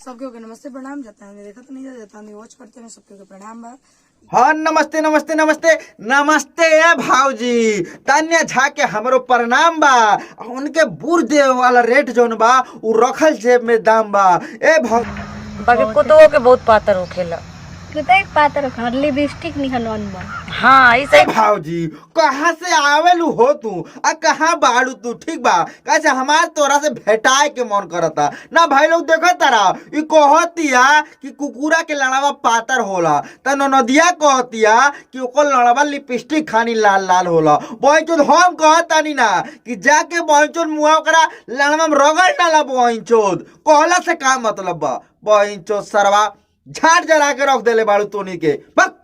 सबके के नमस्ते प्रणाम। जता हमें देखत नहीं जा जाता हमें वॉच करते हैं, सबके के प्रणाम बा। हाँ नमस्ते नमस्ते नमस्ते नमस्ते ए भाऊजी, तान्या झा के हमरो प्रणाम बा। उनके बूढ़ देव वाला रेट जोन बा उ रखल जेब में दाम बा। ए भाऊ बाकी कुतवो के बहुत पातर होखेला। कुत्ता पातर घर लिपस्टिक निहन बा। हाँ ई ए सही। भाऊजी कहाँ से आवेलू हो तू आ कहाँ बाड़ू तू? ठीक बा, कैसे हमार तोरा से भेटाए के मन करता ना। भाई लोग देखो तारा इ कहतिया कि कुकुरा के लड़ावा पातर होला, त ननदिया कहतिया कि ओकर लड़ावा लिपस्टिक खानी लाल लाल होला। बहनचोद हम कहतानी ना कि जाके बहनचोद मुआ ओकरा लड़वा में रगड़ डाला। बहनचोद कहला से का मतलब बा? बहनचोद सरवा झाड़ जला के रख देले बाड़ू तोनी के बक।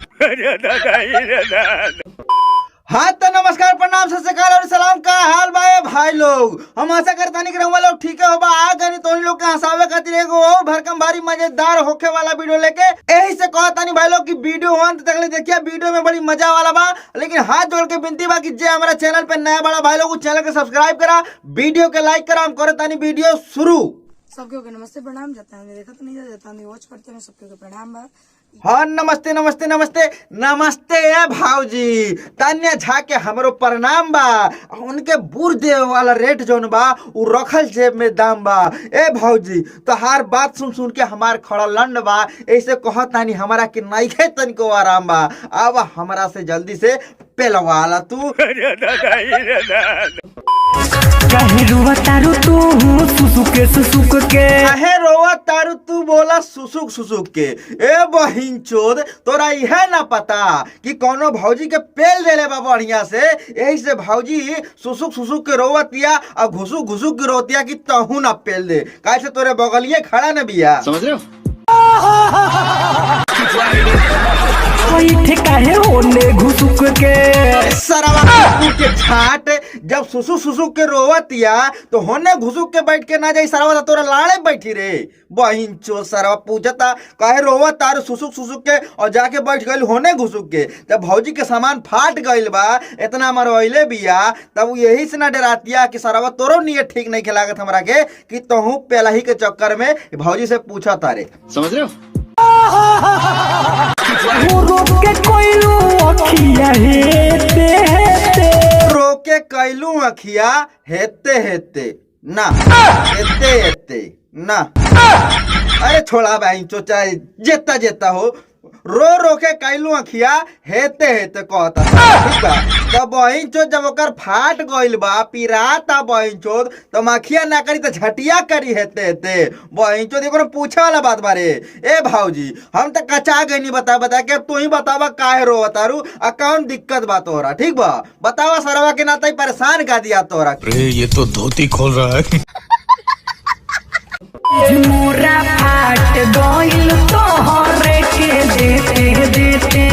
हाँ तो नमस्कार प्रणाम सत श्री अकाल और सलाम। का हाल बा ए भाई लोग? हम आशा करतानी कि रउआ लोग ठीक हो बा। आ गनी तोनी लोग के हंसावे खातिर एगो और भरकम भारी मजेदार होखे वाला वीडियो लेके। एही से कहतानी भाई लोग कि वीडियो अंत तक ले देखिए, वीडियो में बड़ी मजा वाला बा। लेकिन हाथ जोड़ के विनती बा कि जे हमारा चैनल पे नया बड़ा भाई लोग उ चैनल के सब्सक्राइब करा, वीडियो के लाइक करा। हम करतानी वीडियो शुरू। सबके के नमस्ते प्रणाम। जता हमें देखत नहीं जा जाता हमें वॉच करते हैं, सबके के प्रणाम बा। हाँ नमस्ते नमस्ते नमस्ते नमस्ते ए भाऊजी, तान्या झा के हमरो प्रणाम बा। उनके बूढ़ देव वाला रेट जोन बा उ रखल जेब में दाम बा। ए भाऊजी तोहार बात सुन सुन के हमार खड़ा लंड बा। ऐसे कहतानी हमारा कि नइखे तनिको आराम बा। अब हमरा से जल्दी से पेलवाला तू। काहे रुआ तारू तू सुसु के सुसुक के? काहे रोवा तारू तू बोला सुसुक सुसुक के? ए बहिन चोद तोरा इहे ना पता कि कोनो भौजी के पेल देले बा बढ़िया से, यही से भौजी सुसुक सुसुक के रोवतिया और घुसुक घुसुक के रोवतिया कि तहू ना पेल दे। काहे से तोरे बगलिए खड़ा न बिया। समझ रहे हो? बैठे काहे होने घुसुक के? सरवा कुकुर के छाट जब सुसुक सुसुक के रोवतिया तो होने घुसुक के बैठ के ना जाई सरवा तो तोरा लाड़े बैठी रे बहिन चो। सरवा पूछता काहे रोवत तार सुसुक सुसुक के और जाके बैठ गइल होने घुसुक के। जब भौजी के सामान फाट गइल बा, इतना मरवैले बिया, तब उ यही से ना डरातिया कि सरवा तोरो नियत ठीक नहीं लागत हमरा के कि तोहू पेलही के चक्कर में भौजी से पूछा तारे। समझ रहे हो? हो रोक के कोइलू अखिया हेते हेते। रोके कैलू अखिया हेते हेते ना, हेते हेते ना। अरे छोड़ा भाई चो, चाहे जेता जेता हो। रो रो के कैलू अखिया हेते हेते कहता, ठीक बा। तो बहिन चोद जब ओकर फाट गइल बा, पिराता बहिन चोद, तो मखिया ना करी तो झटिया करी हेते हेते। बहिन चोद कोनो पूछे वाला बात बारे? ए भाऊजी हम तो कचा गइनी बता बता के। तू ही बतावा काहे रो तारू आ कौन दिक्कत बा तोहरा? ठीक बा बतावा सरवा के नाता ही परेशान कर दिया तोहरा के। अरे ये तो धोती खोल रहा है। मोरा फाट गइल तोहरे के देते देते।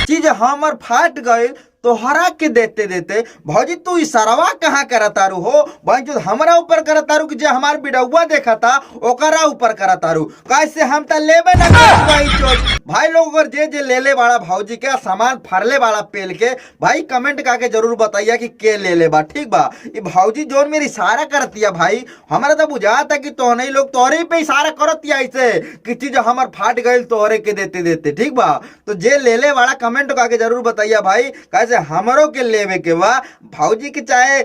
चीज हमर फाट गइल तोहरा के देते देते। भौजी तू इशारावा कहाँ करतारू हो बहन जो? हमरा ऊपर करतारू कि जे हमार बिडौआ देखता ओकरा ऊपर करतारू? कैसे हम त लेबे ना करब बहन चोद। भाई लोग अगर जे जे ले ले बाड़ा भौजी के सामान फरले बाड़ा पेल के, भाई कमेंट करके जरूर बताइए कि के ले ले बा। ठीक बा, ई भौजी जोन मेरी इशारा करतिया भाई, हमरा तो बुझाता कि तोहने लोग तोहरे पे इशारा करतिया ऐसे कि चीज हमर फाट गइल तोहरे के देते देते। ठीक बा, तो जे ले ले वाला कमेंट करके जरूर बताइए भाई, कैसे हमरो के लेवे के बा। भौजी के चाहे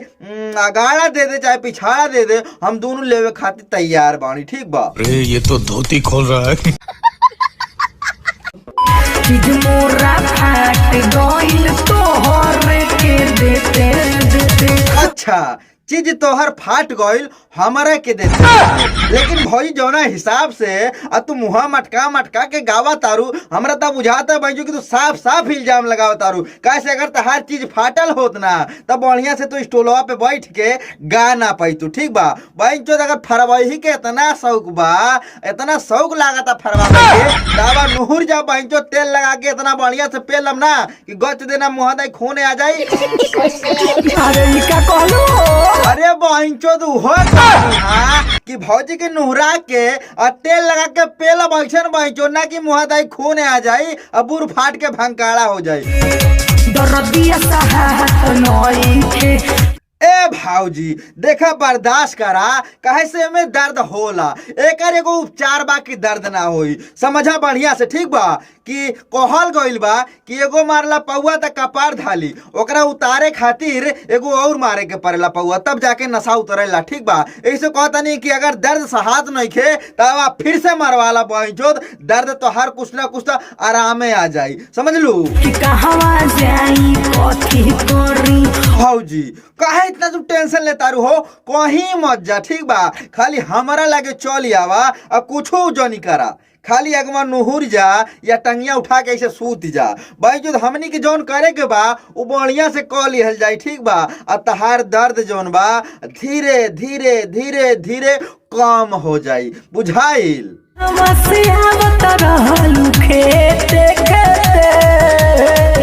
अगाड़ा दे दे चाहे पिछाड़ा दे दे, हम दोनों लेवे खातिर तैयार बानी। ठीक बा। अरे ये तो धोती खोल रहा है। चीज मोरा फाट गइल तोहरे के देते देते। अच्छा चीज तोहर फाट गइल हमरा के देते देते। लेकिन भौजी जौना हिसाब से आ तू मुहा मटका मटका के गावा तारू, हमरा तब बुझाता भाई कि तू साफ साफ इल्जाम लगावा तारू। कैसे अगर तहार चीज फाटल होत ना तब बढ़िया से तू स्टोलवा पे बैठ के गा ना पाई तू। ठीक बा बहन चोद, अगर फरवही के इतना शौक बा, इतना शौक लागता फरवा के, तब नुहुर जा बहन चोद तेल लगा के इतना बढ़िया से पेलम ना कि गच देना मुहा दाई खून आ जाई। अरे ई का कहलू? अरे बहन चोद उहो कहनी हा कि भौजी के नुहुरा के और तेल लगा के पेल बैठन बहन चोद ना कि मुहा दाई खून आ जाई और बुर फाट के भंकाड़ा हो जाई। दरदिया सहात नइखे। ए भाऊजी देखा, बर्दाश्त करा, काहे से एमे दर्द होला, एकर एगो उपचार बा कि दर्द ना होई। समझा बढ़िया से, ठीक बा? कि कहल गइल बा कि एगो मारला पौआ त कपार धाली, ओकरा उतारे खातिर एगो और मारे के पड़ेला पौआ, तब जाके नशा उतरेला, ठीक बा? ऐसे कहतनी कि अगर दर्द सहात नइखे तब आप फिर से मरवाला बहिनचोद, दर्द तो हर कुछ ना कुछ तो आरामे आ जाई, समझ लू? कि कहवा जाई कथी करी। भौजी काहे इतना तू टेंशन लेता रू हो, कहीं मत जा, ठीक बा? खाली हमारा लागे चल आवा आ कुछो जनी करा, खाली अगवा नुहुर जा या टंगिया उठा के ऐसे सूत जा। भाई जो हमनी के जौन करे के बा उ बढ़िया से कह लिहल जाई, ठीक बा? आ तहार दर्द जौन बा धीरे धीरे धीरे धीरे कम हो जाई, बुझाइल? से आवत रहलू खेते खेते।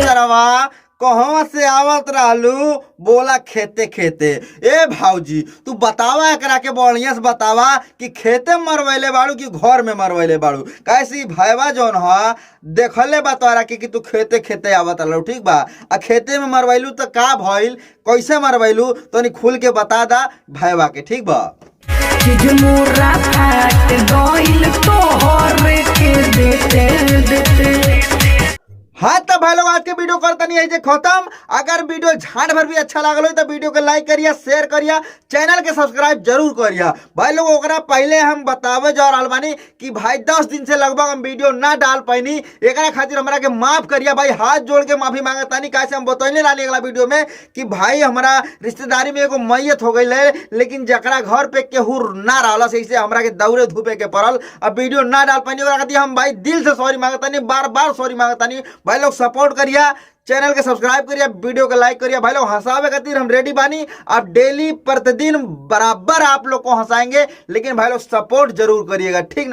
सरवा कहवा से आवत रहलू बोला खेते खेते। ए भाऊजी तू बतावा एकरा के बढ़िया से बतावा कि खेते मरवैले बाड़ू कि घर में मरवैले बाड़ू। कैसे ई भैवा जौन ह देखले बा तोरा के कि तू खेते खेते आवत रहलू, ठीक बा? आ खेते में मरवैलू त का भइल, कैसे मरवैलू, तनी खुल के बता दा भैवा के, ठीक बा? चीज मोरा फाट गइल तोहर के देते देते। हाँ तो भाई लोग आज के वीडियो करता नहीं है खत्म। अगर वीडियो झांट भर भी अच्छा लागल हो तो वीडियो के लाइक करिया, शेयर करिया, चैनल के सब्सक्राइब जरूर करिया। भाई लोग ओकरा पहले हम बतावे जा रहल बानी कि भाई 10 दिन से लगभग हम वीडियो ना डाल पैनी, एकरा खातिर हमरा के माफ करिया भाई, हाथ जोड़ के माफी मांगतानी। काहे हम बतैले रहनी अगला वीडियो में कि भाई हमारा रिश्तेदारी में एगो मैयत हो गई है, लेकिन जकरा घर पे केहू ना रहला से इसे हमरा के दौड़े धूपे के पड़ल, अब वीडियो ना डाल पैनी। ओकरा खातिर हम भाई दिल से सॉरी मांगतानी, बार बार सॉरी मांगतानी। भाई लोग सपोर्ट करिया, चैनल के सब्सक्राइब करिया, वीडियो के लाइक करिया। भाई लोग हंसावे खातिर हम रेडी बानी, आप डेली प्रतिदिन बराबर आप लोग को हंसाएंगे, लेकिन भाई लोग सपोर्ट जरूर करिएगा, ठीक ना?